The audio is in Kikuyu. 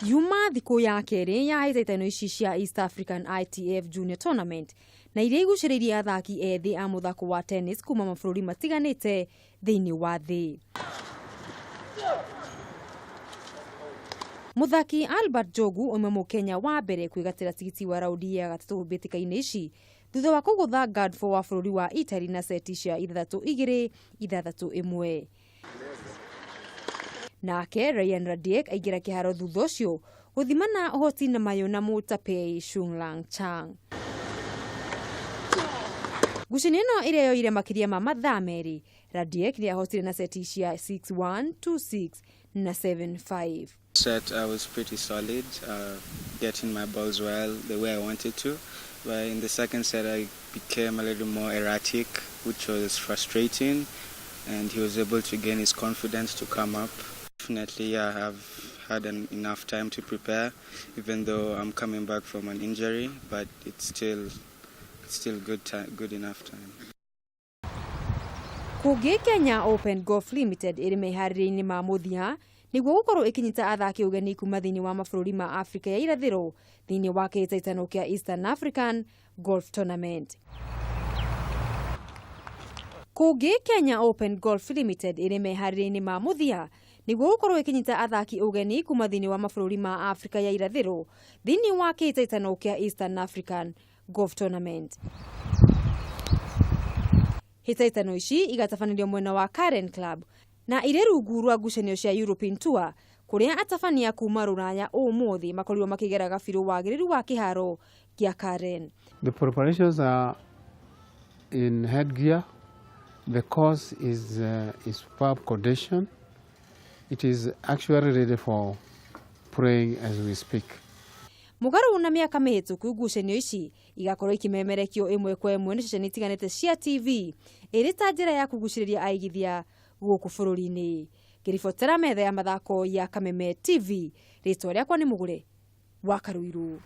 Yuma thikũ ya kerĩ ya hĩtahĩtano ici cia East African ITF Junior Tournament na iria igucĩrĩirie athaki ethĩ a mũthako wa tennis kuma mabũrũri matiganĩte thĩinĩ wa thĩ. Mũthaki Albert Njogu ũmwe Mũkenya wa mbere kwĩgatĩra tigiti wa raundi ya gatatũ mbĩtĩka-inĩ ici thutha wa kũgũtha Gadfo wa bũrũri wa Italy na seti cia 6-2, 6-1. Nake Ryan Radiek aingĩra kĩharo thutha ũcio gũthimana ũhoti na mayũ na Mũtapei Shunglang Chang. Ngucanio ĩno ĩrĩa yoire makĩria ma mathaa merĩ, Radiek nĩ ahotire na seti cia 6-1, 2-6 na 7-5. Set I was pretty solid, getting my balls well the way I wanted to. But in the second set I became a little more erratic, which was frustrating, and he was able to gain his confidence to come up. Definitely, yeah, I've had enough time to prepare, even though I'm coming back from an injury, but it's still good time, good enough time. Kũngĩ, Kenya Open Golf Limited ĩrĩ meharĩria-inĩ ma mũthia nĩguo gũkorwo ĩkĩnyita athaki ũgeni kuma thĩinĩ wa mabũrũri ma Afrika ya irathĩro thĩinĩ wa kĩhĩtahĩtano kĩa Eastern African Golf Tournament. Kũngĩ, Kenya Open Golf Limited ĩrĩ meharĩria-inĩ ma mũthia nĩguo gũkorwo ĩkĩnyita athaki ũgeni kuma thĩinĩ wa mabũrũri ma Afrika ya irathĩro thĩinĩ wa kĩhĩtahĩtano kĩa Eastern African Golf Tournament. Hĩtahĩtano ici igatabanĩrio mwena wa Karen Club na irĩ rungu rwa ngucanio cia European Tour, kũrĩa atabania kuma rũraya ũmũthĩ makorirwo makĩgera gabirũ wagĩrĩru wa kĩharo gĩa Karen. The preparations are in headgear. The course is superb condition. It is actually ready for playing as we speak. Mũgarũ na mĩaka mĩhĩtũku, ngucanio ici igakorwo ikimemerekio ĩmwe kwa ĩmwe nĩ ceceni itiganĩte cia TV ĩrĩ ta njĩra ya kũgucĩrĩria aigithia gũkũ bũrũri-inĩ. Ngĩribotera metha ya mathako ya Kameme TV, rĩtwa rĩakwa nĩ Mũgũre wa Karuiru.